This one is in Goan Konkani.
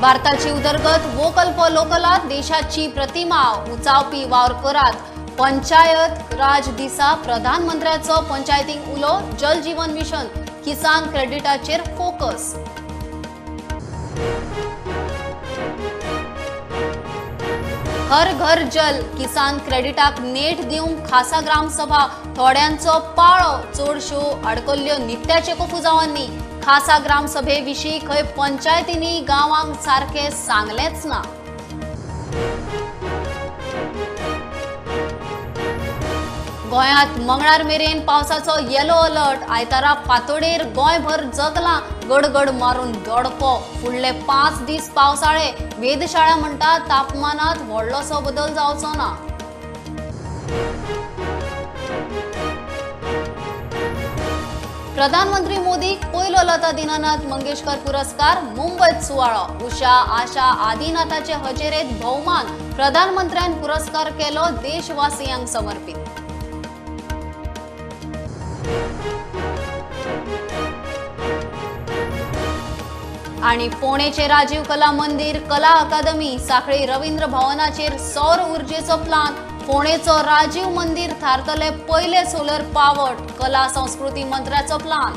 भारताची उदरगत वोकल फॉर लोकलात देशाची प्रतिमा उंचावपी वावर करात. पंचायत राज दिसा प्रधानमंत्र्याचो पंचायतींक उलो. जल जीवन मिशन किसान क्रेडिटाचेर फोकस. हर घर जल किसान क्रेडिटाक नेट दिवंक खासा ग्रामसभा. थोड्यांचो पाळो चडश्यो आडकल्ल्यो नित्याचे कोफुजावांनी. खासा ग्रामसभे विशीं खंय पंचायतींनी गांवांक सारकें सांगलेंच ना. गोंयांत मंगळार मेरेन पावसाचो येलो अलर्ट. आयतारा फांतोडेर गोंयभर जगलां गडगड मारून दडको. फुडले 5 दीस पावसाळे. वेधशाळा म्हणटा तापमानात व्हडलोसो बदल जावचो ना. प्रधानमंत्री मोदी पयलो लता दीनानाथ मंगेशकर पुरस्कार. मुंबयत सुवाळो. उषा आशा आदिनाथाचे हजेरेत भोवमान. प्रधानमंत्र्यान पुरस्कार केलो देशवासियांक समर्पित. आणि फोंडेचे राजीव कला मंदिर कला अकादमी साखळी रवींद्र भवनाचेर सौर ऊर्जेचो प्लान. फोंडेचो राजीव मंदिर थारतले पयले सोलर पावर्ड. कला संस्कृती मंत्र्याचो प्लान.